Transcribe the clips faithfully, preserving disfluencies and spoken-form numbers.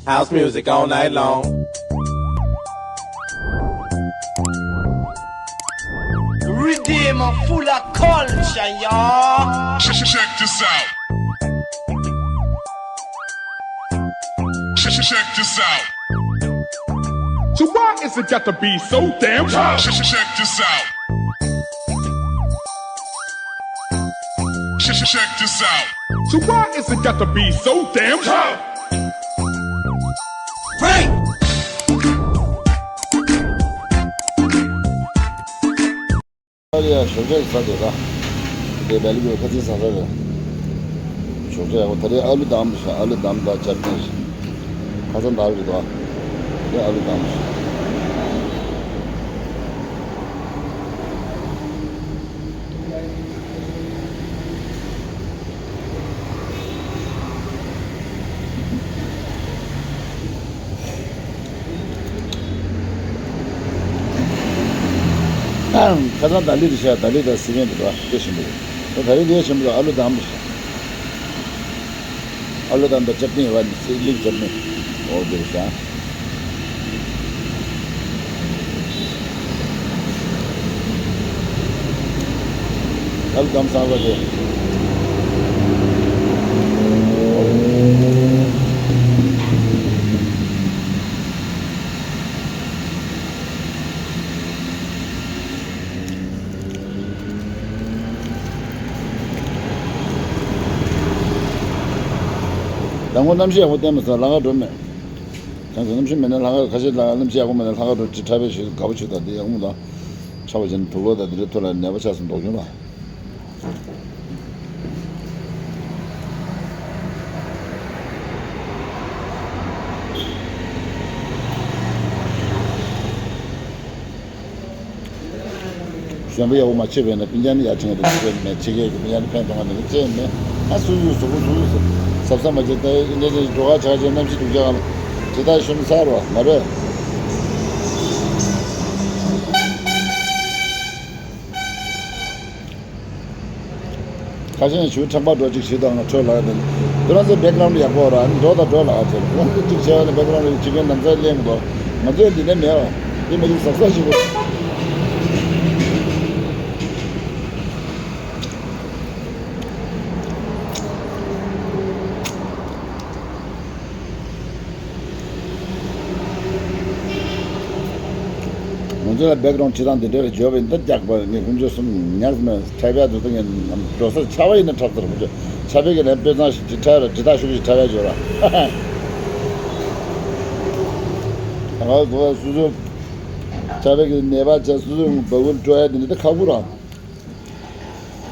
House music all night long. Redeem full of culture, y'all. Check this out. Check, check, check this out. So why is it got to be so damn tough? Check, check, check this out. Check, check, check this out. So why is it got to be so damn tough? Frank! ཨ་རི་ཡ་ཞོགས་ཇ་ཟ་དེ་ད། དེ་བལ་ལི་བོའི་ཁ་ཚིག་ཟ་ས་རེད། ཞོགས་ཇ་ཡག་པོ་ད་རེས་ཨ་ལུ་དམ་ཞིག་ཨ་ལུ་དམ་དང་ཅར་ནས་ཞིག་ཁ་སང་ད་རེད་དོ། དེ་ཨ་ལུ་དམ་ཞིག་ཁ་སང་ད་ལི་རི་ཤ་ད་ལི་ད་སི་ཀན་དུ་དོ་དེ་ཞིམ་པོ་རེད། ད་ད་རེས་དེ་ཞིམ་པོ་རེད། ཨ་ལུ་དམ་ཞིག་ཨ་ལུ་དམ་ད་ཅབ་ནི་ཡོད་པ་ནི་སི་ལིག་ཅབ་ནི་འོ་དེ་རེད་ཤ། ཨ་ལུ་དམ་སང་བ་དེ། དང་པོ་གནམ་གཤིས་ཡག་པོ་བསྟན་མ་སོང་ལམ་ཁ་འགྲོ་མེད། ཁྱེད་ཚོ་གནམ་གཤིས་མེད་ན་ལམ་ཁ་ཁ་ཤས་ལ་གནམ་གཤིས་ཡག་པོ་མེད་ན་ལམ་ཁ་འགྲོ་ཅི་འཁྲབ་པའི་ཞིག་དགའ་པོ་བྱེད་དང་དེ་ཡག་མོ་དང་། ཆར་པ་བྱས་ན་དུག་ལོག་དང་དེ་འདྲའི་ཐོག་ལ་ནད་པ་ཆགས་སོང་མདོག་ཁྱོད་ལ། གཞོན་པ་ཡག་པོ་མ་བྱས་པས་ན་སྤུན་ཀྱག་ནི་ཡར་ཕྱིན་ཡོད་དུ་བྱས་མེད་ཕྱི་རྒྱལ་གྱི་སྤུན་ཀྱག་ནི་ཕན་ཐོགས་ང་ནི་ཅི་ཡང་མེད། ཨ་སུ་སུ་སུ་སུ་སུ་སུ་ཟབ་ཟབ་མ་བྱས་ཏེ་འདི་འདི་འགྲོ་ཁ་ཆག་ཆེ་གནམ་གཤིས་སྡུག་ཅག་ལ་ཇི་ལྟར་ཤོམ་ཚར་བ་མ་རེད། ཁ་ཤས་ཞུ་ཁྲག་པ་འགྲོ་གཅིག་ཞིག་དང་ཁྲོད་ལ་དེ་དུ་རང་ཚོའི་བེག་གྷ་རའུན་ཌི་ཡག་པོ་ར་འགྲོ་དང་འགྲོ་ལ་ཨ་ཚེ་ཁོང་ཚོ་གཅིག་བྱས་པ་ནི་བེག་གྷ་རའུན་ཌི་གཅིག་གི་ནམ་ཚ་གླེང་དགོས། ང་ཚོས་འདི་ནས་མེད་བ། འདི་མི་རིགས་ཟབ་ས་ཞིག་གོ། ང་ཚོ་ལ་བེག་གྷ་རའུན་ཌི་བྱེད་སྟངས་འདི་འདྲ་རེ་བརྗོད་པ་ཡིན་ད་རྒྱག་པ་ནི་ཁོང་ཚོས་གསུམ་ཉག་མེད་འཁྲབ་ཡག་འདུག་ད་ངས་འགྲོ་སར་ཆར་པ་ཡིན་ན་འཁྲབ་ཚར་ཁོང་ཚོས་ཆར་པའི་གི་ལན་དཔེ་གཙང་ཞིག་ཅིག་འཁྲབ་ཡ་ར་འདྲི་རྟགས་ཤུགས་ཀྱིས་འཁྲབ་ཡ་བརྗོད་ར། ང་ཚོ་སོ་སོ་ཆར་པའི་གི་ནད་པ་བྱས་སོ་སོ་འབའ་ཁུལ་འགྲོ་ཡ་འདི་འདྲ་ད་ཁག་པོ་ར།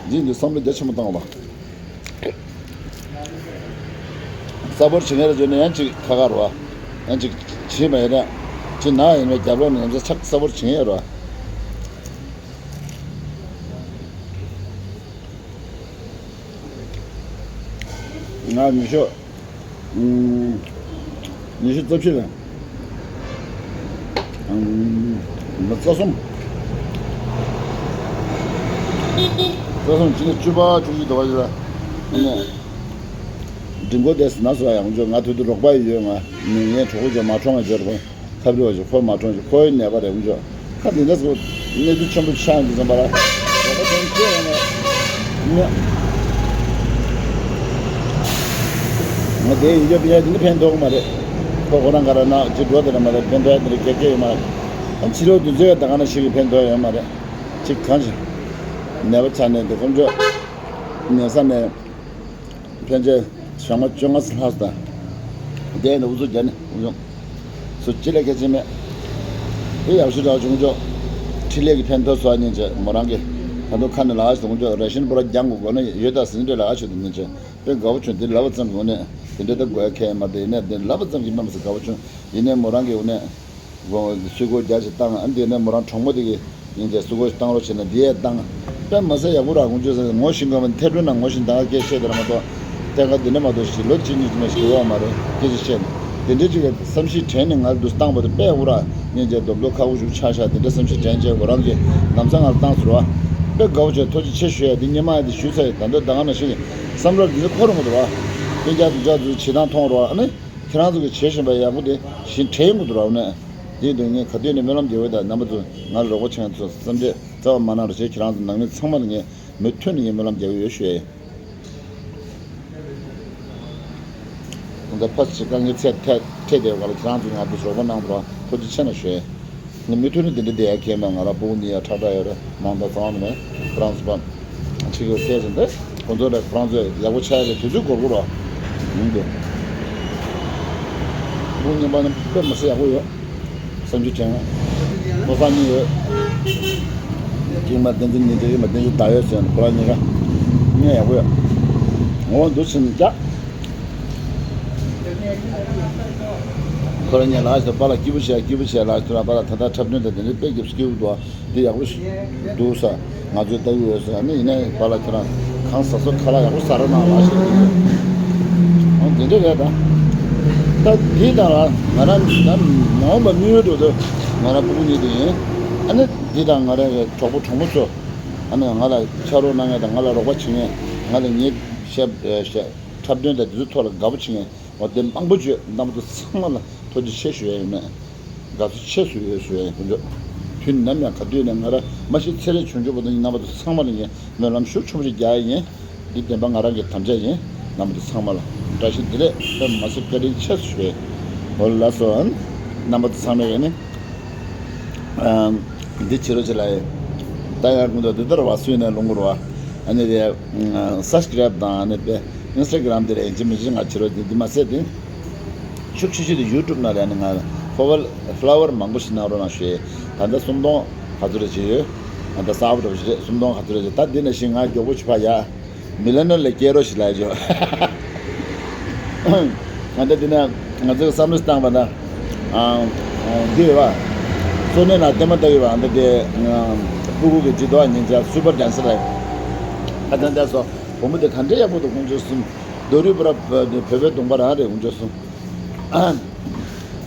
འདི་འདི་བསམ་བློ་རྒྱ་ཆེན་པོ་བཏང་བ། གསལ་པོར་བྱེད་མཁན་ལ་བརྗོད་ན་ཡང་ཅིག་ཁ་ཁ་རེད་བ། ཡང་ཅིག་བྱེད་མ་ཡིན་ན། ཅིག་ན་ཡིན་པའི་རྒྱབ་ལོགས་ནས་ང་ཚོ་ཕྱག་གསལ་པོར་བྱེད་མཁན་ཡོད་རེད་བ། ང་ཉི་ཤུ། ཨུམ། ཉི་ཤུ་རྩ་བཞི་ལ། ཨུམ། མི་རྩ་གསུམ། རྩ་གསུམ་ཕྱི་ལོ་བཅུ་པ་བཅུ་གཅིག་འདྲ་བ་ཞིག་ལ། ཨ་ནི། འབྲིང་པོ་དེ་ཟིན་ན་སོ་ཡང་འཇོག་ང་དུས་དུ་རོགས་པ་ཡོད་ང་། མི་ངན་གྲོགས་པོ་ཅོ་མ་གྲོངས་ང་འཇོག་རོགས། ཁབ་རི་བ་ཞིག་ཁོ་མ་གྲོངས་ཞིག་ཁོའི་ནད་པ་རེད་འཇོག་ཁ་འདི་འདྲ་སོ་གནས་ཚུལ་ཆེན་པོ་ཆགས་འདུག་ཙམ་པ་ལ། རོགས་པ་དོན་ཅི་ཡང་ང་། ང་དེ་ཡིན་འཇོག་པི་ཡ་འདི་ནི་ཕན་ཐོགས་མ་རེད། ཁོ་ཁོ་རང་ག་ར་ན་ཅི་འགྲོ་དེ་ར་མ་རེད། ཕན་ཐོགས་ཡ་དེ་ར་གེ་གེ་ཡོད་མ་རེད། ཨ་ཕྱི་ལོགས་དུས་ཚོད་ཡ་ད་ག་ན་ཞིག་གི་ཕན་ཐོགས་ཡོད་མ་རེད། ཅིག་གང་ཞིག་ནད་པ་ཆགས་ནས་འདུག་ཁོང་ཚོ་ནད་ས་ནས། ཕན་ཆད་ཞག་མ་བཅོ་ལྔ་ཙམ་ལྷག་སོང་། དེ་ནས་འུ་ཚོ་རྒྱ་ནས་འུ་ཚོ་སུ་ཅི་ལས་སྐད་ཆ་མེད། དེ་ཡག་ཤོས་འདྲ་བྱུང་ཆོག་འཕྲིན་ལས་ཀྱི་ཕན་ཐོགས་སོགས་ཉན་བྱས་མོ་རང་གི་ད་དུང་ཁ་ནས་ལག་ཤོས་འུ་ཚོ་རེ་ཤན་པོ་ར་རྒྱང་གོ་གོ་ནས་ཡོད་ད་ཟིན་འདྲ་ལག་ཤོས་དེ་ཉན་བྱས་དཔེ་དགའ་བོ་བྱུང་། དེ་ལབ་པ་ཙམ་གྱིས་འོ་ནས་དེ་འདྲ་ད་དགོས་ཡ་ཁེལ་མ་དེ་ནས་དེ་ལབ་པ་ཙམ་གྱིས་དམན་མ་ཟད་དགའ་བོ་བྱུང་། ཡིན་ནའི་མོ་རང་གི་འོ་ནས། སུས་ཀོ་རྒྱ་ཆེ་བཏང་ཨ་འདི་ནས་མོ་རང་གྲོགས་མོ་དེ་གི་ཡིན་ཏེ་སུས་ཀོ་བཏང་རོགས་བྱས་ན་འདི་ཡས་བཏང་། དཔེ་མ་ཟད་ཡག་པོ་ར་ངོ་ཆོས་ཟེར་ངོ་ཤེས་དགོས་མ་ཐལ་འགྲོ་ན་ངོ་ཤེས་ད་ག་སྐད་བཤད་དེ་ར་མ་གཏོགས་གཏན་ཁ་འདི་འདྲ་མ་གཏོགས་ཞིག་ལོ་གཅིག་གཉིས་ཀྱི་ནས་ཞིག་ཡོད་མ་རེད་སྐད་ཆ་བཤད་ནས་དེ་འདྲའི་ཅིག་གི་བསམ་ཤེས་དྲན་ནས་ང་འདུག་བཏང་བ་དེ་དཔེ་ཡག་པོ་ར་ཡིན་ཏེ་རྡོབ་རྡོབ་ཁག་པོ་ཞིག་ཆགས་ཤག་དེ་འདྲ་བསམ་ཤེས་དྲན་བྱས་ཁོ་རང་གི་ལམ་སང་ང་ལ་བཏང་ཟེར་བ་དཔེ་དགའ་བོ་བྱས་ཐུགས་རྗེ་ཆེ་ཞུ་ཡ་འདི་སྙེ་མ་ཡ་འདི་ཞུས་ཚར་ཡ་ད་འདོད་ད་ག་ན་ཞིག་བསམ་བློ་འདི་ཚོ་འཁོར་མ་འདུག་ར་སྤུན་ཀྱག་དུ་ཅག་ཚོའི་བྱེད་སྟངས་མཐོང་རོགས་ཨ་ནི། ཁྱེད་རང་ཚོ་གི་བྱེད་བཞིན་པ་ཡག་པོ་དེ་བཞིན་དྲན་ཡོང་གི་འདུག་ར། འོ་ན་དེ་ཡིན་དུས་ངས་ག་དུས་ནས་སྨོན་ལམ་རྒྱག་གི་ཡོད། ད་རྣམ་པ་ཚོ་ང་ལ་རོགས་པ་བྱེད་མཁན་ཚོ་བསམ་འཆར་རྩ་བ་མ་གནང་རོགས་བྱེད། ཁྱེད་རང་ཚོ་ནང་མི་ཚང་མ་ལ་ངས་མུ་མཐུད་ནས་ངས་སྨོན་ལམ་རྒྱག་གི་ཡོད་ཞུ་ཡ་ཡིན། ད་ཕར་ཕྱིན་དཀའ་ངལ་ཚད་ཐད་འཕྲད་བསྡད་པ་ལ་ཁྱེད་རང་ཚོས་ང་ཚོ་རོགས་པ་གནང་རོགས། ཐུགས་རྗེ་ཆེ་གནང་ཞུ། ངས་མུ་མཐུད་ནས་འདི་འདྲ་བསྡད་ཡ་ཁྱད་མེད། ང་རང་སྤུ་གུ་གཉིས་ཡ་ཁྲག་ཁྲག་ཡོད་རེད། མང་དང་ཚང་མ་མེད། ཁོ་རང་ཚོ་ཕར་ཕྱི་གི་སྐད་ཆ་འདི་ཁོ་ཚོ་རེད། ཁོ་རང་ཚོས་ཡག་པོ་ཆགས་ཡ་གི་དུས་ཚོད་འགོར་གི་རོགས། ཡིན་འདུག་སྤུ་གུ་གཉིས་པ་ནི་དཔེ་མི་སྲིད་ཡག་པོ་ཡོད། བསམ་ཚུལ་དྲན། ཕོ་གསར་གཉིས་ཡོད། གཅིག་མ་བསྟན་འཛིན་ཉིན་བྱེད། གཉིས་མ་བསྟན་འཛིན་ཟླ་འོད་ཟེར་ནས་ཁོ་རང་གཉིས་ཀ་གཉིས་ཡག་པོ་ཡོད། ངོ་བོ་འདུག་ཕྱིན་རྒྱ། ཁོ་རང་གཉིས་ལ་ཞིག་པཱ་ལགས་སྐྱིད་པོ་བྱས། སྐྱིད་པོ་བྱས་ལ་ཞིག་པཱ་ལགས་ད་ལྟ་འཁྲབ་སྟོན་དང་དེ་འདྲའི་དཔེ་སྐྱིད་པོ་འདུག་དེ་ཡག་པོ་ཞིག་འདུག་ས། ང་ཚོས་ལྟ་གི་ཡོད་ས་ནི། ཡིན་ནའི་པཱ་ལགས་ཁྱེད་རང་གང་ཟག་སོ་ཁ་ལག་ཡག་པོ་ཟ་ར་གནང་ལ་ཞིག་འདུག་འོ་དེ་འདྲ་རེད་ད། ད་འདི་དང་ལ་ང་རང་ད་མ་འོངས་པ་དམིགས་ཡུལ་འགྲོ་དུས་ང་རང་སྤུ་གུ་གཉིས་དེ་ཡིན། ཨ་ནི་འདི་དང་ང་རང་གི་གྲོགས་པོ་གྲོགས་མོ་ཚོ་ཨ་ནི་ང་ལ་ཕྱག་རོགས་གནང་མཁན་དང་ང་ལ་རོགས་པ་བྱེད་མཁན། ང་ལ་ངའི་ཞབས་ཞབས་འཁྲབ་སྟོན་དང་དེ་ཚོའི་ཐོག་ལ་དགའ་པོ་བྱེད་མཁན། འོ་དེ་མང་པོ་བརྗོད། རྣམ་པ་ཚོ་ཚང་མ་ལ་ཐུགས་རྗེ་ཆེ་ཞུ་ཡ་ཡིན་མེད། དགའ་བསུ་ཆེ་ཞུ་ཡ་ཞུ་ཡ་ཡིན། དཀོན་མཆོག་དུས་ནམ་ཡང་ག་དུས་ནས་ང་རང་མ་གཞི་ཚེ་རིང་བྱུང་ཆུང་བར་དུ་རྣམ་པ་ཚོ་ཚང་མ་ལ་ངས་སྨོན་ལམ་ཤུགས་ཆེན་པོ་ཞིག་རྒྱག་ཡ་ཡིན། འདི་བདེན་པ་ང་རང་གི་དམ་བཅའ་ཡིན། རྣམ་པ་ཚོ་ཚང་མ་ལ་བཀྲ་ཤིས་བདེ་ལེགས། དཔེ་མ་སྲིད་བཀའ་དྲིན་ཆེ་ཞུ་ཡ་ཡིན། འོ་ལགས་སོ། རྣམ་པ་ཚོ་ཚང་མས་ཡིན་ནི། ཨམ། འདི་བྱེད་རོགས་བྱེད་ལ་ཡིན། ད་ཡང་ཀུན་ཏུ་འདི་ལྟར་བ་སུས་ནས་ལུང་གུར་བ། ཨ་ནི་དེ་སབ་སི་ཀ་རེབ་དང་ཨ་ནི་དེ་ཨིན་སི་ཊ་གྷ་རམ་དེ་ལ་ཡིན་གཅིག་མིན་གཅིག་ང་བྱེད་རོགས་འདི་འདི་མ་ཟད་དེ། ཤུགས་ཆེ་ཤོས་དེ་ཡུ་ཊུབ་ནང་ལ་ཨ་ནི་ང་ཕོ་བལ་ཕོ་ལོ་ཝར་མང་པོ་ཞིག་གནང་རོགས་གནང་ཞུ་ཡས། ད་ལྟ་སུམ་སྟོང་ག་ཚོད་རེ་བྱེད་ཡོད། ད་ལྟ་གསར་པ་འདྲ་པོ་ཞིག་རེད། སུམ་སྟོང་ག་ཚོད་རེ་བྱེད། ད་འདི་ནང་བཞིན་ང་མགྱོགས་པོ་ཞིག་ཕར་ཡ། མི་ལ་ནོར་ལ་སྐྱེལ་རོགས་ཞིག་ལབ་ཡོད། ང་ཚོ་འདི་ན་ང་ཚོས་བསམ་བློ་བཏང་བ་ན། ཨང་། འདི་ཡོད་པ། སོ་ནས་ན་ལྟད་མོ་ལྟ་ཡོད་པ། འདི་དེ་སྤུ་གུ་གི་ཇི་ལྟ་བ་ཉིན་ཆ་སུ་པར་ཌན་སར་རེད། ཨ་ཙང་ལྟ་སོ། བུ་མོ་དེ་ག་འདྲའི་ཡག་པོ་འདུག་ཁོང་ཚོ་གསུམ། རྡོ་རུས་པོ་ར་བོད་པའི་གདོང་པ་རང་རེད་ཁོང་ཚོ་གསུམ།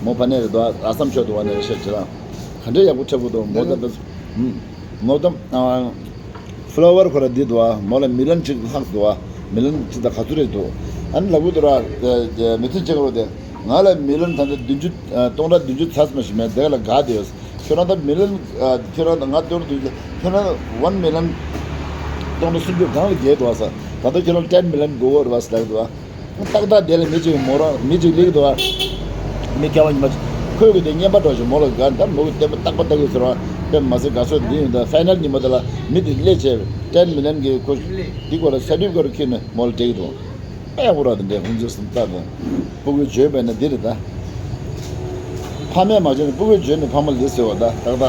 མོ་ཕ་ནས་རེད་དོ། ཨ་སམ་ཕྱོགས་དུ་བ་ནས་རེད་ཤག་ཅི་རང་། ག་འདྲའི་ཡག་པོ་འཁྲབ་གི་འདུག་མོ་ད་ད། མོ་ད། ཕོ་ལོ་ཝར་ཁོ་ར་འདི་འདུག་བ། མོ་ལ་མི་ལན་གཅིག་ལྷག་འདུག་བ། མི་ལན་གཅིག་དང་ག་ཚོད་རེད་འདུག་ཨ་ནི་ལབ་གི་འདུག་ར། མི་ཚེ་གཅིག་རོ་དེ། ང་ལ་མི་ལན་ད་ལྟ་བདུན་ཅུ། སྟོང་ཕྲག་བདུན་ཅུ་ཚར་སོང་ཞིག་མེད་དེ་ལ་དགའ་བསྡད་ཡོད། ཁྱོད་རང་ད་མི་ལན། ཁྱོད་རང་ད་ང་སྟོང་ཕྲག་བདུན་ཅུ། ཁྱོད་རང་ཝན་མི་ལན་སྟོང་ཕྲག་སུམ་ཅུ་སྒང་ལ་རྒྱལ་འདུག་བ་ས། ད་ལྟ་ཁྱོད་རང་ཊེན་མི་ལན་དགོས་ཀྱི་རེད་བ་ས་ལབ་འདུག་བ། ཏག་ཏག་དེ་ལ་མི་གཅིག་མོ་རང་མི་གཅིག་སླེབས་འདུག་ཨ། མི་སྐྱ་བ་ཉི་མ་ཁོས་གི་དེ་བརྙན་པར་འགྲོ་ཞིག་མོ་ལ་དགའ་ད་མོ་གི་ལྟད་མོ་རྟག་པར་ལྟ་གི་ཟེར་བ། དཔེ་མ་སྲིད་དགའ་ཚོར་འདི་ཡིན་ད་ཕའི་ནལ་ཉི་མ་དེ་ལ་མི་དེ་སླེབས་བྱས་ཊེན་མི་ལན་གི་ཁོ་འདི་སྐོར་ལ་ས་ཊི་ཕི་ཀེཊ་ཁྱེར་ནས་མོ་ལ་སྤྲད་ཀྱི་འདུག་དཔེ་ཡག་པོ་ར་དེ་འདྲའི་ཁོང་ཚོས་སེམས་ཐག་དང་། སྤུ་གུའི་འཇོན་པས་ན་འདི་རེད་ད། ཕ་མས་མ་བྱས་ན་སྤུ་གུའི་འཇོན་ནི་ཕ་མ་ལས་ཟེར་བ་ད་ཏག་ཏག་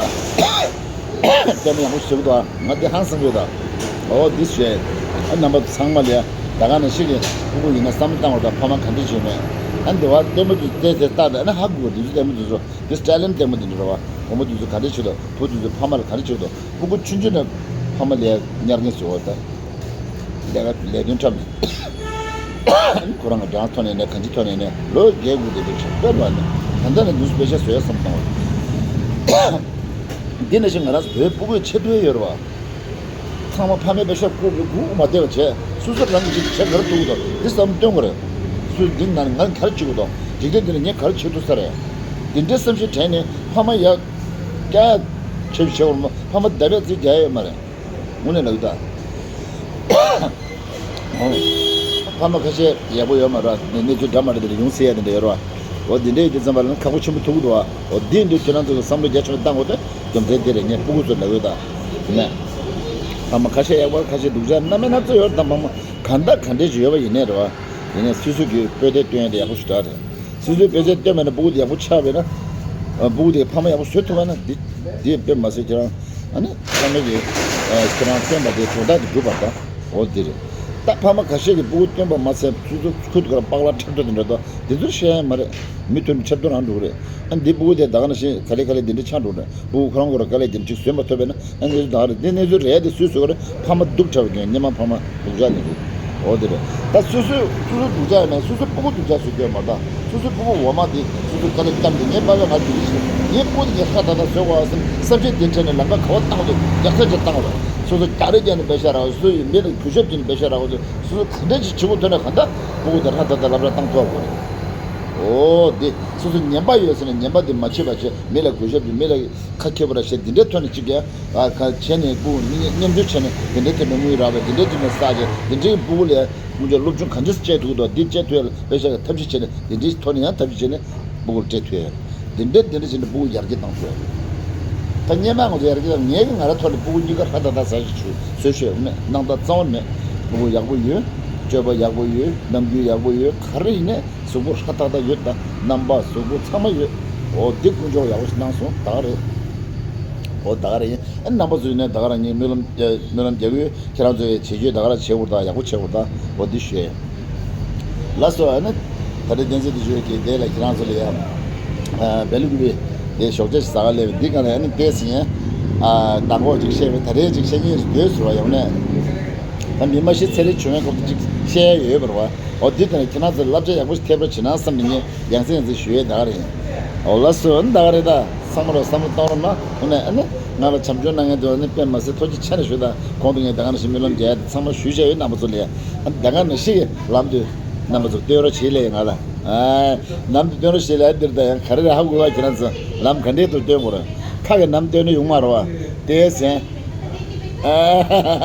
ལྟད་མོ་ཡག་པོ་ཞིག་འདུག་ཨ། ང་དེ་ཧང་སང་གི་ཡོད་ད། འོ་འདི་བྱས། ཨ་རྣམ་པ་ཚང་མ་ལ་ད་ག་ནང་བཞིན་གྱི་སྤུ་གུ་ཡིན་ན་བསམ་བློ་བཏང་བ་དང་ཕ་མ་ག་འདྲ་བྱས་མེད། ཨ་འདི་བ་ལྟད་མོ་དེ་ལྟས་ཚེ་ལྟ་དང་ཨ་ནི་ཧ་གོ་གི་འདི་ཚོ་ལྟད་མོ་དེ་ཚོ་དེ་སི་ཊ་ལན་ལྟད་མོ་དེ་འདྲ་ར་བ། བུ་མོ་དེ་ཚོ་ག་འདྲ་བྱེད་དོ། བུ་དེ་ཚོ་ཕ་མ་ལ་ག་འདྲ་བྱེད་དོ། སྤུ་གུ་ཆུང་ཆུང་ནས་ཕ་མ་ལ་ཉར་མཁན་ཟེར་བ་ད། ལས་ཀ་ལས་དོན་འཁྲབ་ནས། ཁོ་རང་གི་གྲངས་ཐོན་ནས་ནས་གང་ཅི་ཐོན་ནས་ནས་ལོ་བརྒྱད་དགུ་དེ་དུས་ཆགས་པའི་ལོ་ནས་ད་ལྟ་ནས་ནུས་པའི་ཤ་བཟོས་བསམ་བཏང་བ། འདི་ནས་ཞིག་ང་རང་ཚོ་བོད་སྤུ་གུའི་ཆེད་དུ་ཡོད་རེད་བ། ཚང་མ་ཕ་མའི་པེ་ཤ་བཀུག་བཀུག་མ་བསྡད་པ་བྱས་སོ་སོ་རང་གི་ཆེད་དུ་བྱས་ག་རེ་ཐུབ་ཀྱི་འདུག་འདི་བསམ་སྟོན་དགོས་རེད། སུ་འདི་ང་ང་ག་རེ་བྱེད་དགོས་འདུག་འཇིག་རྟེན་འདི་ནས་ངས་ག་རེ་བྱེད་ཐུབ་ས་རེད། འདི་འདྲའི་བསམ་ཤེས་དྲན་ནས་ཕ་མ་ཡ་སྐྱ་ཆེ་བྱེད་བར་མ་ཕ་མ་བརྡ་བས་རྩིས་རྒྱག་ཡོད་མ་རེད། དངོས་གནས་ལབ་ད། ཨོ། ཕ་མ་ཁ་ཤས་ཡག་པོ་ཡོད་མ་རེད། གནས་ཚུལ་འདྲ་མ་འདྲ་དེ་འདྲ་ཡོང་སྲིད་ཡ་དེ་འདྲ་ཡོད་རེད་བ། འོ་དེ་འདྲ་ཡིན་དུས་ཙམ་པ་ལ་ཁག་པོ་ཆེན་པོ་ཐུག་གི་འདུག་བ། འོ་དེ་ཡིན་དུས་ཁྱེད་རང་ཚོ་གི་བསམ་བློ་རྒྱ་ཆེན་པོ་བཏང་དགོས་ཏེ་རྒྱུ་མཚན་དེ་རེད། ངས་སྤུ་གུ་ཚོ་ལབ་ཡོད་ད། ནས། ཕ་མ་ཁ་ཤས་ཡག་པོ་ཁ་ཤས་སྡུག་ཅག་སྣ་མིན་སྣ་ཚོགས་ཡོད་རེད་ད། མ་མ་གང་ལྟར་ག་འདྲས་ཞིག་ཡོད་པ་ཡིན་ནའི་རེད་བ། ཡིན་ནའི་སོ་སོ་གི་སྤོས་དེ་སྟོན་ཡ་དེ་ཡག་པོ་ཞིག་དྲག་རེད། སོ་སོའི་དཔེ་ཆ་བཏོན་པ་ན་སྤུ་གུ་དེ་ཡག་པོ་ཆགས་པས་ན། ཨ། སྤུ་གུ་དེ་ཕ་མ་ཡག་པོ་བཟོ་ཐུབ་པ་ན་འདི། འདི་དཔེ་མ་སྲིད་ཁྱེད་རང་། ཨ་ནི་ཚང་མས་ཀྱི། ཨ། ཁྱེད་རང་བཏོན་པ་དེ་དོན་དག་དེ་འགྲུབ་པ་དང་། འོ་འདི་རེད། ད་ཕ་མ་ཁ་ཤས་ཀྱིས་སྤུ་གུ་བཏོན་པ་མ་ཚད་སོ་སོ་ཁུར་དུ་ཁར་པགས་ལ་ཁྲག་ཐོག་དེ་འདྲ་དང་དེ་ཚོར་བཤད་ཡ་མ་རེད། མི་མཐུན་ཆབ་ཏུ་རང་འགྲོ་གི་རེད། ཨ་འདི་སྤུ་གུ་དེ་ད་ག་ནང་བཞིན་ག་ལེ་ག་ལེ་འདི་འདྲ་ཆགས་འགྲོ་གི་རེད། སྤུ་གུ་ཁོ་རང་ཁོ་རང་དཀའ་ལས་འདི་འདྲ་ཅིག་བཟོས་མ་ཐུབ་པས་ན། ཨ་འདི་ཚོ་ད་ག་རེད། འདི་གནས་ཚུལ་རེད་དེ་སུས་བཟོས་གི་རེད། ཕ་མ་སྡུག་དྲགས་པའི་རྐྱེན། སྔོན་མ་ཕ་མ་སྡུག་ཅག་ནི་རེད། འོ་དེ་རེད། ད་སོ་སོས་སོ་སོ་སྡུག་ཅག་ཡིན་ན་སོ་སོའི་སྤུ་གུ་སྡུག་ཅག་བཟོ་རྒྱུ་ཡོད་མ་རེད་ད། སོ་སོའི་སྤུ་གུ་འོ་མ་དེ་སོ་སོས་དཀའ་ལས་བརྒྱབ་སྟེ་ངའི་པ་ཕས་ང་འདི་འདྲ་བྱས། ངའི་སྤུ་གུ་དེ་ངས་ཧྲ་ཏག་ཏག་བཟོས་དགོས་བསམ་བསམ་ཤེས་དེ་དྲན་ནས་ལམ་ཁ་ག་པར་བཏང་དགོས། རྒྱག་ས་ཅིག་བཏང་དགོས། སོ་སོ་རྒྱག་རེས་རྒྱག་ནས་འབད་ཤ་རག་སོ་སོ་ཡི་མི་ལ་གུས་ཞབས་བྱས་ནས་འབད་ཤ་རག་སོ་སོ་ག་འདྲ་ཅིག་བྱེད་དགོས་ཐོན་ན་ག་འདྲ་སྤུ་གུ་དེ་ཧྲ་ཏག་ཏག་ལབ་ར་བཏང་ཐུབ་དགོས་རེད། འོ་དེ་སོ་སོ་ངན་པ་ཡོད་ཟེར་ན་ངན་པ་དེ་མ་བྱེད་པ་བྱས། མི་ལ་གུས་ཞབས་ཀྱིས། མི་ལ་ཁ་ཁྱེར་བ་ར་བྱས། དེ་འདྲའི་ཐོག་ནས་གཅིག་ཀྱང་ཨ་ཁ་བྱས་ནས་སྤུ་གུ་མི་མཉམ་སྤྱོད་བྱས་ནས་དེ་འདྲའི་ཐོག་ནས་དངུལ་རག་པ། དེ་འདྲའི་ཐོག་ནས་བསགས་བྱས། དེ་འདྲའི་སྤུ་གུ་ལ་ཡང་དངུལ་ཆ་སློབ་སྦྱོང་གང་ཅི་སྤྲད་ཐུབ་ཀྱི་འདུག་དེ་སྤྲད་ཐུབ་ཡ་ལ་དཔེ་ཆ་གི་ཐབས་ཤེས་བྱས་ནས། དེ་འདྲའི་ཐོག་ནས་ཡང་ཐབས་ཤེས་བྱས་ནས་སྤུ་གུ་ལ་སྤྲད་ཐུབ་ཡ། དེ་འདྲ་དེ་འདྲ་བྱས་ནས་སྤུ་གུ་ཡར་རྒྱས་བཏང་ཐུབ་ཡ། ད་སྔོན་མ་ང་ཚོ་ཡར་རྒྱས་བཏང་། ངས་ཀྱི་ང་རང་ཐོག་ནས་སྤུ་གུ་གཉིས་ཀ་ཧྲ་ཏག་ཏག་བཟོ་ཞིག་བྱོས་བཟོས་ཤོད་མེད། སྣང་དག་གཙང་བོ་མེད། སྤུ་གུ་ཡག་པོ་ཡོད། སྤྱོད་པ་ཡག་པོ་ཡོད། རྣམ་འགྱུར་ཡག་པོ་ཡོད། ག་རེ་ཡིན་ནའི་གཟུགས་པོ་ཧྲ་ཏག་ཏག་ཡོད། ད་རྣམ་པ་གཟུགས་པོ་ཚང་མ་ཡོད། འོ་འདི་དཀོན་མཆོག་ཡག་པོ་ཞིག་གནང་སོང་། ད་ག་རེད། འོ་ད་ག་རེད། ཨ་རྣམ་པ་ཚོ་ཡིན་ནའི་ད་ག་རང་ངས་སྨོན་ལམ་སྨོན་ལམ་རྒྱག་གི་ཡོད། ཁྱེད་རང་ཚོས་བྱེད་རྒྱུ་ད་ག་རང་བྱེད་དགོས་ད། ཡག་པོ་བྱེད་དགོས་ད། འོ་འདི་ཞུ་ཡ་ཡིན། ལགས་སོ། ཨ་ནི་ད་རེས་བསྟན་འཛིན་དུ་བརྗོད་ཀྱི་དེ་ལ་ཁྱེད་རང་ཚོ་ལ་ཡང་བལ་ལུག་པའི་དེ་ཞོགས་ཇ་ཞིག་ཟ་ག་སླེབས། འདི་ག་ལ་ཨ་ནི་བལྟས་ཟིན་ཡང་མདང་དགོང་ཅིག་བཤད་པའི། ད་རེས་ཅིག་བཤད་ཉིན་རེ་སྡོད་ཟེར་བ་ཡོང་ནས། ད་མི་མ་ཤི་ཚེ་རིང་བྱུང་བའི་སྐོར་དུ་ཅིག་བཤད་ཡ་ཡོད་པ་རེད་བ། འོ་འདི་ལྟར་ཁྱེད་རང་ཚོ་བསླབ་བྱ་ཡག་པོ་ཞིག་ཐེབས་རོགས་བྱེད་ན་བསམ་ནས་ངས་ཡང་སེ་ཡང་སེ་ཞུ་ཡས་ད་ག་རེད། འོ་ལགས་སོ། ཨ་ནི་ད་ག་རེད། ད་ཚང་མ་ལ་བསམ་བློ་གཏོང་རོགས་གནང་། འོ་ནས་ཨ་ནི་ང་ལ་བྱམས་སྐྱོང་གནང་མཁན་དེ་ཚོ་ནི་དཔེ་མ་སྲིད་ཐུགས་རྗེ་ཆེ་ནས་ཞུ། ད་གོང་དུ་ངས་ད་ག་ནང་བཞིན་སྨོན་ལམ་རྒྱག་ཡ་དེ་ཚང་མ་ཞུས་བཞག་ཡོད། རྣམ་པ་ཚོ་ལ་ཡ། ཨ་ནི་ད་ག་ནང་བཞིན་གྱི་ལམ་དུ་རྣམ་པ་ཚོ་སྟོན་རོགས་བྱེད་ལས་ང་ལ། ཨ་ལམ་དུ་སྟོན་རོགས་བྱེད་ལས། འདིར་ད་ཡང་ག་རེ་རེད་ཧ་གོ་བ། ཁྱེད་རང་ཚོ་ལམ་ག་འདྲའི་ཐོག་སྟོན་དགོས་རེད། ཁ་གི་ལམ་སྟོན་ན་ཡོང་མ་རེད་བ། དེ་ཟེར། ཨ་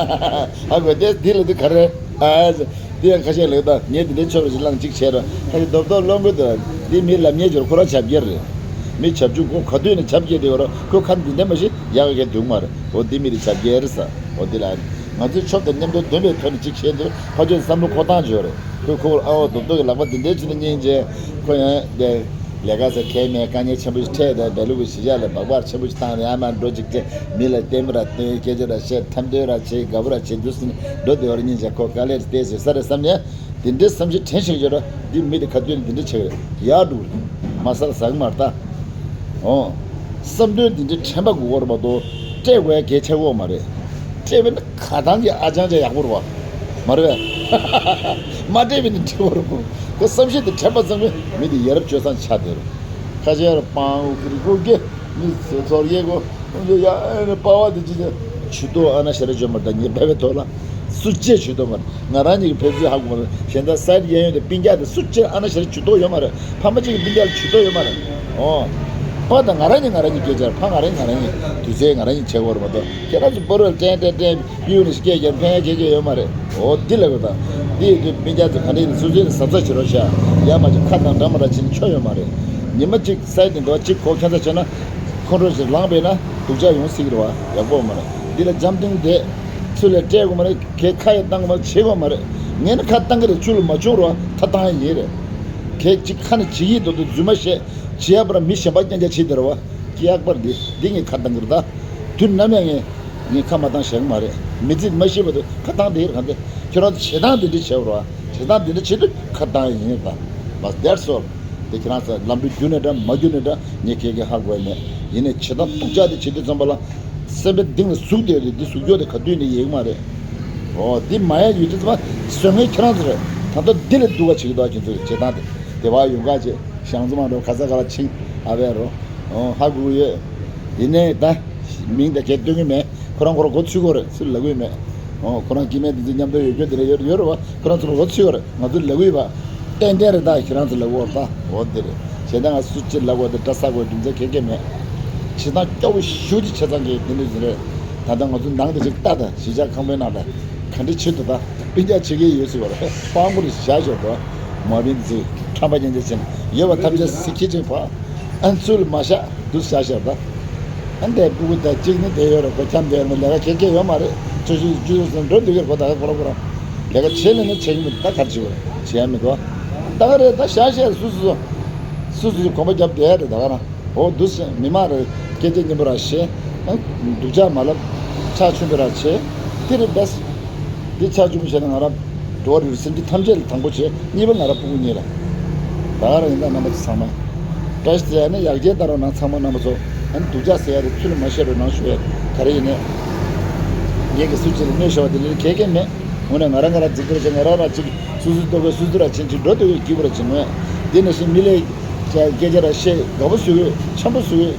ཧ་གོ། དེ་འདི་ལ་འདི་ག་རེ། ཨ་འདི་ཡང་ཁ་ཤས་ལེགས་ད། ངས་འདི་འདྲའི་ཆོས་པ་ཞིག་བླངས་གཅིག་བྱས་ར། ཁ་ཤས་རྡོབ་རྡོབ་སློང་གི་འདུག་འདི་མི་ལབ་ཉེས་སྦྱོར་ཁོ་རང་བྱབ་རྒྱལ་རེད། མི་བྱབ་ཆུ་ཁོ་ག་དུས་ནས་བྱབ་རྒྱལ་དེ་བ་ར། ཁོ་ཁ་འདི་འདྲ་མ་ཤེས་ཡག་གི་འདུག་མ་རེད། འོ་འདི་མི་རེད་བྱབ་རྒྱལ་རེད་ས། འོ་འདི་ལ་ང་ཚོའི་ཆོས་དང་མཉམ་དུ་ལྡན་པའི་ཐོག་ནས་གཅིག་བྱས་འདུག་ཕ་ཆོས་བསམ་བློ་འཁོར་སྟངས་བརྗོད་རེད། ཁོས་ཁོ་ཨ་འོ་རྡོབ་རྡོབ་ཀྱི་ལག་པ་འདི་འདྲའི་བྱས་ནས་སྙིང་རྗེ། ཁོ་ཡང་དེ། ལས་ཀ་ཟེར་ཁས་མེད། དཀའ་ངལ་ཆེན་པོ་ཞིག་འཕྲད་དེ་བལ་ལུག་པའི་གཞིས་ཆགས་ལ་སྦག་སྦག་ཆེན་པོ་ཞིག་བཏང་ནས་ཡར་མར་འགྲོ་ཅིག་བྱས། མི་ལ་ལྟད་མོ་ར་སྟོན། སྐད་ཆ་ར་བཤད། འཐམ་འདོད་ར་བྱེད། དགའ་པོ་ར་བྱེད། འདུག་སེ་འགྲོ་བསྡད་པར་སྙིང་རྗེ། ཁོ་དཀའ་ལས་རེ་བལྟས་ཟེར་ས་རེད་བསམ་ནས། དེ་འདྲའི་བསམ་གཞིག་དྲན་ཞིག་ཡོད་ར། འདི་མི་དེ་ག་དུས་ནས་འདི་འདྲ་བྱེད་ཀྱི་རེད། ཡར་འགྲོ་གི་རེད། མ་ཟ་ལ་ཟ་གི་མ་རེད་ད། འོ། བསམ་དོན་འདི་འདྲའི་དྲན་པ་དགོས་ཀྱི་རེད་མ་གཏོགས། སྤྲད་དགོས་ཡ་གལ་ཆེ་གི་མ་རེད། སྤྲད་པས་ན་ཁ་ཐང་གི་ཨ་ཅང་ཅང་ཡག་པོ་རེད་བ། མ་རེད་པས། མ་སྤྲད་པས་ན་འགྲིག་གི་རེད་མོ། ཁོ་བསམ་ཤེས་དེ་དྲན་པ་ཚང་མས་མི་དེ་ཡ་རབས་སྤྱོད་བཟང་ཆགས་བསྡད་རེད། ཁ་ཤས་ར་སྤང་འུ་ཀི་རི་ཀུ་ཀེ། མི་ཚོར་ཡེ་གོ། ཁོང་ཚོ་ཡ་ཨ་ནི་པ་བ་དེ་ཅི་ཟེར། ཇུས་གཏོགས་ཨ་ན་ཤ་རེ་བརྗོད་མ་རེད། ད་ངས་བལ་བའི་ཐོག་ལ་སུ་གཅིག་ཇུས་གཏོགས་མ་རེད། ང་རང་ཉིད་ཀྱི་ཕེབས་བསུ་ཧ་གོ་མ་རེད། གཞན་དག་སའི་གཡས་གཡོན་དུ་སྤུན་ཀྱག་དེ་སུ་གཅིག་ཨ་ན་ཤ་རེ་ཇུས་གཏོགས་ཡོད་མ་རེད། ཕ་མ་གཅིག་གི་སྤུན་ཀྱག་ལ་ཇུས་གཏོགས་ཡོད་མ་རེད། ཨོ། ཕ་དང་ང་རང་ཉིད་ང་རང་ཉིད་སྐད་ཆ་རེད། ཕ་ང་རང་ཉིད་ང་རང་ཉིད་དུས་ཚོད་ང་རང་ཉིད་བྱེད་དགོས་རེད་མ་གཏོགས། ཁྱེད་རང་ཚོ་པོ་རོལ་ཏྲེན་ཏྲེན་ཏྲེན་གཡུག་ནས་སྐད་རྒྱབ་ཕན་ཡ་ཁྱེད་ཀྱི་ཡོད་མ་རེད། ཨོ་འདི་ལ་གོ་ད། འདི་ཡི་དུས་སྤུན་ཀྱག་ཚོ་ག་འདྲ་ཡིན་སོ་སོའི་གཟབ་གཟབ་བྱེད་རོགས་བྱ། ཡ་མ་བྱེད་ཁ་དང་འདྲ་མ་འདྲ་བྱེད་ན་ཆོ་ཡོད་མ་རེད། ཉི་མ་གཅིག་སའི་དེ་འདོག་གཅིག་གོ་ཁྱད་མཚར་བྱས་ན། ཁོང་ཁྲོ་ཞིག་ལངས་པས་ན་སྡུག་ཅག་ཡོང་སྲིད་ཀྱི་རེད་བ། ཡག་པོ་མ་རེད། འདི་ལ་འཇམ་ཐིང་བསྡད། ཚུར་ལ་སྤྲད་དགོས་མ་རེད། གས་ཁ་ཡང་བཏང་དགོས་མ་རེད། བྱེད་དགོས་མ་རེད། ངས་ནི་ཁ་བཏང་གི་རེད། ཚུར་ལ་མ་བྱུང་རོགས་ཐ་བཏང་ཡིན་རེད། གས་གཅིག་ཁ་ནས་བྱེད་ཀྱི་འདུག་འདུག་རྫུན་མ་བཤད། བྱེད་ཡག་པར་མི་གཞན་པ་རྐྱང་རྐྱང་བྱེད་དེ་རེད་བ། སྐྱེ་ཡག་པར་འདི་འདི་ངས་ཁ་བཏང་གི་རེད་ད། དུས་ནམ་ཡང་ངས་ངས་ཁ་མ་བཏང་བཞག་གི་མ་རེད། མི་ཚེ་མ་ཤི་བར་དུ་ཁ་བཏང་བསྡད་ཀྱི་རེད། གང་ལྟར་ཁྱོད་རང་ཚོ་བྱེད་སྟངས་འདི་འདྲ་བྱེད་པ་རེད་བ། བྱེད་སྟངས་འདི་འདྲ་བྱེད་དུས་ཁ་བཏང་ཡིན་ད། That's all། དེ་ཁྱེད་རང་ཚོ་ལམ་འགྲོ་རྒྱུགས་ནས་འདྲ་མ་རྒྱུགས་ནས་འདྲ་ངས་ཁྱེད་ཀྱིས་ཧ་གོ་ཡ་མེད། ཡིན་ནའི་བྱེད་སྟངས་སྡུག་ཅག་དེ་བྱེད་དུས་ཙམ་པ་ལ། སེམས་པའི་གཏིང་ལ་ཟུག་བསྡད་རེད། འདི་ཟུག་རྒྱུ་དེ་ག་དུས་ནས་ཡོད་ཀྱི་མ་རེད། ཨོ་འདི་མ་ཡ་ཡོད་དུས་ཙམ་པ་བཟོ་མཁན་ཁྱེད་རང་ཚོ་རེད། ད་ལྟ་འདི་ལས་སྡུག་པ་བྱེད་ཀྱི་འདུག་ཁྱེད་ཚོ་གི་བྱེད་སྟངས་དེ། དེ་བ་ཡོང་ག་ཅེས་ཞང་ཚོ་མ་འགྲོ་ག་ས་ག་ལ་ཕྱིན་ཨ་བས་རོ། ཨོ་ཧ་གོ་གི་ཡོད། ཡིན་ནའི་ད་མིང་དང་གས་སྟོན་གི་མེད། ཁོ་རང་ཁོ་རང་མགོ་ཚོས་ཀྱི་རེད། སུ་ལབ་ཀྱི་མེད། ཨོ་ཁོ་རང་སྐྱེ་དམན་དེ་ཚོ་མཉམ་དུ་ཡོད་རྒྱུ་དེ་རེད། ཡོད་ཡོད་རེད་བ། ཁོ་རང་ཚོ་མགོ་ཚོས་ཀྱི་རེད། ང་ཚོ་ལབ་ཀྱི་ཡོད་པ། ཏན་ཏན་རེད། ད་ཁྱེད་རང་ཚོ་ལབ་ཀྱི་ཡོད་རེད། ད་འོ་དེ་རེད། བྱས་ཙང་ང་སུ་གཅིག་ལབ་དགོས་དེ་འདྲ་ཟེར་དགོས་རྒྱུ་མཚན་གང་ཡང་མེད། བྱེད་སྟངས་སྐྱོ་བོ་ཞེ་པོ་ཅིག་བྱས་ཙང་གི་དེ་འདྲ་ཞིག་རེད། ད་ལྟ་ང་ཚོ་ནང་དེ་ཅིག་ལྟ་ད་གཞིས་ཆགས་ཁང་པའི་ནང་ལ་ག་འདྲ་བྱེད་འདུག་ད་སྤུན་ཀྱག་བྱེད་ཀྱི་ཡོད་ཟེར་བ་རེད། སྤང་པོ་རེ་བཞག་ཞོར་དུ་མ་བིན་ཚེ་ཁྲམ་པ་རྐྱང་རྐྱང་བྱས་ནས་ཡོད་པ་ཐམས་ཅད་སི་ཁྱི་ཅིག་ཕ། ཨ་ཚུལ་མ་བཞག་འདུག་བཞག་ཞོར་ད། ཨ་འདས་སྤུ་གུ་ད་གཅིག་ནི་བསྡད་ཡོད་རེད། ཁོ་འཁྱམས་བསྡད་ནི་ལས་ཀ་གེ་གེ་ཡོད་མ་རེད། ཆུ་ཆུ་ཆུ་ཆུ་འགྲོ་འདུག་གེར་ཁོ་ད་ག་ཁོ་ར་ཁོ་ར་ལས་ཀ་བྱེད་ལས་ན་བྱེད་ཀྱི་མི་འདུག་ད་གར་བྱེད་དགོས་རེད། བྱེད་ཡ་མི་འདུག་ད་ག་རེད། ད་བཞག་ཞོར་སུ་སུ་སུ་སུ་གོམ་པ་རྒྱབ་བསྡད་ཡ་རེད། ད་ག་རང་། འོ་འདུག་སེ་མི་མང་རེ་སྐད་ཆ་སྙན་པོ་ར་བཤད། ཨ་སྡུག་ཅག་མ་ལབ། ཆག་ཆུང་པོ་ར་བྱེད། དེ་རེད་བས། འདི་ཆག་ཆུང་པོ་བྱས་ན་ང་རང་འགྲོ་བ་རིགས་སེམས་ཅན་ཐམས་ཅད་ལ་དང་པོ་བྱེད། གཉིས་པ་ང་རང་སྤུ་གུ་གཉིས་ལ། ད་ག་རང་ཡིན་ད་རྣམ་པ་ཚོ་ཚང་མ། བཀྲ་ཤིས་བདེ་ལེགས་ནི་ཡར་རྒྱས་གཏང་རོགས་གནང་ཚང་མ་རྣམ་པ་ཚོ། ཨ་ནི་སྡུག་ཅག་ཟེར་ཡ་རེ་ཚུར་ལ་མ་བཤད་རོགས་གནང་ཞུ་ཡ། ག་རེ་ཡིན་ནའི། ངེད་ཀྱི་སུ་གཅིག་ལ་གནོད་ཤོར་བ་དེ་འདྲ་གལ་གལ་མེད། དངོས་གནས་ང་རང་ང་རང་འཛིན་གྱི་རེད་ཅེས་ང་རང་རང་གཅིག་སུ་སུ་ལྟོ་གོས་སུ་སུ་ར་ཕྱིན་ཅིག་འགྲོ་འདོད་ཡོད་སྐྱིད་པོ་ར་ཅིག་མོད། དེ་ནང་བཞིན་མི་ལས་སྐད་ཆ་ར་བཤད་དགའ་པོ་བཟོ་གི་འཆམ་པོ་བཟོ་གི།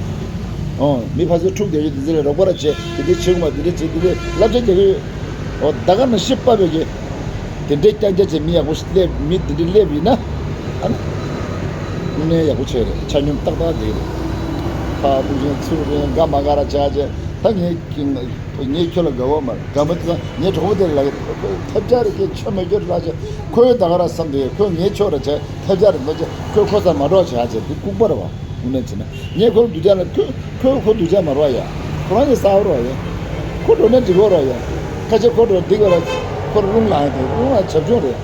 ཨོ་མི་ཕར་ཚུར་འཁྲུག་བསྡད་ཡོད་དེ་ཚོ་ལ་རོགས་པ་ར་བྱེད། དེ་འདྲའི་བྱེད་དགོས་མ་དེ་འདྲའི་བྱེད་དེ་འདྲའི་བསླབ་བྱ་རྒྱག་གི་ཡོད། ཨོ་ད་ག་ནང་བཞིན་པ་བས་ཀྱི། དེ་འདྲའི་རྐྱང་རྐྱང་བྱེད་མི་ཡག་པོ་ཞིག་སླེབས་མི་དེ་འདྲའི་སླེབས་ཡིན་ན། ཨ་ནི། དངོས་གནས་ཡག་པོ་བྱས་རེད། ཆ་སྙོམས་ཏག་ཏག་བསྡད་རེད། ཕར་ཕུག་རེད་ཚུར་རེད་དགའ་མ་དགའ་ར་བྱས་བྱས། ད་ངས་ངས་ཁྱོད་ལ་དགའ་བོ་མ་རེད། དགའ་མ་དེ་ཚོ་ངའི་གྲོགས་པོ་དེ་ལ་ལབ་ཀྱི། ཁོས་ཐབས་ཆག་རེད། ཁྱོད་ཆོ་མེད་རྒྱུ་རེད་ལབ་བྱས། ཁོས་ད་ག་ར་བསམ་བསྡད་ཡོད། ཁོས་ངའི་ཕྱོགས་རེད་བྱས་ཐབས་ཆག་རེད་འདུག་བྱས། ཁོས་ཁོ་ཚ་མ་འགྲོ་བྱས་བྱས། དེ་ལྐུགས་པ་རེད་བ། དངོས་གནས་བྱས་ན་ངས་ཁོ་ལ་སྡུག་ཅག་ལ། ཁོས་ཁོས་ཁོ་སྡུག་ཅག་མ་རེད་བ་ཡ། ཁོ་རང་གི་གསར་པ་རེད་བ་ཡ། ཁོ་འགྲོ་ན་འགྲིག་གི་རེད་བ་ཡ། ཁ་ཆེ་ཁོ་འགྲོ་འགྲིག་གི་རེད། ཁོ་རང་རླུང་ལངས་ཡ། དེ་རླུང་ལངས་བྱབ་ཆུང་རེད།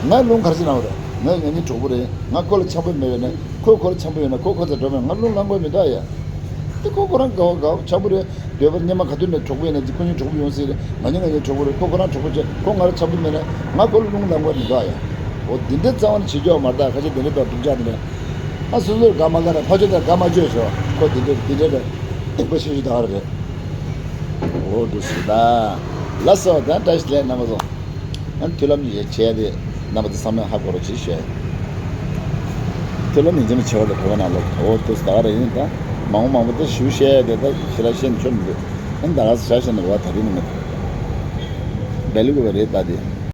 ང་རླུང་ག་རེ་བྱེད་ན་རེད། ང་ངེད་གཉིས་གྲོགས་པོ་རེད། ང་ཁོ་ལ་འཆམ་པོ་མེད་པས་ན། ཁོས་ཁོ་ལ་འཆམ་པོ་ཡོད་ན་ཁོ་ཁོ་ཚ་འགྲོ་མེད། ང་རླུང་ལངས་དགོས་མི་འདུག་ཡ། དེ་ཁོ་ཁོ་རང་དགའ་བ་དགའ་བ་འཆམ་པོ་རེད། འདོད་པར་སྙེ་མ་ག་དུས་ནས་གྲོགས་པོ་ཡིན་ན་ཁོ་གཉིས་གྲོགས་པོ་ཡོང་སྲིད་རེད། ང་གཉིས་ང་གཉིས་གྲོགས་པོ་རེད། ཁོ་ཁོ་རང་གྲོགས་པོ་བྱས། ཁོ་ང་ར་འཆམ་པོ་མེད་ན་ང་ཁོ་ལ་རླུང་ལངས་དགོས་མི་འདུག་ཡ། འོ་འདི་འདྲའི་རྩ་བ་ནས་བྱེད་ཆོག་མ་རེད། ད་ཁ་ཆེ་འདི་འདྲའི་དང་སྡུག་ཅག་འདི་འདྲ། ཨ་སོ་སོར་དགའ་མ་དགའ་ར་ཕར་ཕྱོགས་དང་དགའ་མ་བྱོས་ཤོག་ཁོ་འདི་འདྲ་འདི་འདྲ་རེད། སྡིག་པ་ཤེས་ཤོས་ད་ག་རེད། འོ་འདུག་སེ་ད། ལགས་སོ། ད་བཀྲ་ཤིས་བདེ་ལེགས་རྣམ་པ་ཚོ། ཨ་མཐུན་ལམ་བྱས་ཏེ་རྣམ་པ་ཚོ་ཚང་མས་ཧ་གོ་རོགས་བྱེད་ཞུ། མཐུན་ལམ་ཡིན་གཅིག་མིན་གཅིག་བྱེད་པ་དེ་བོད་པ་ནང་ལོགས། འོ་འདུག་སེ་ད་ག་རེད། ཡིན་ད་མང་པོ་མང་པོ་ད་ཞུ་བཤད་དེ་ད་ཞེ་དྲག་བཤད་ནས་ཆོ་མི་འདུག་ཨ་ད་ག་སེ་བྱ་བཤད་ནས་བ་ད་རིང་ནི་མེད། སྦས་ལུགས་པ་རེད་ད་དེ།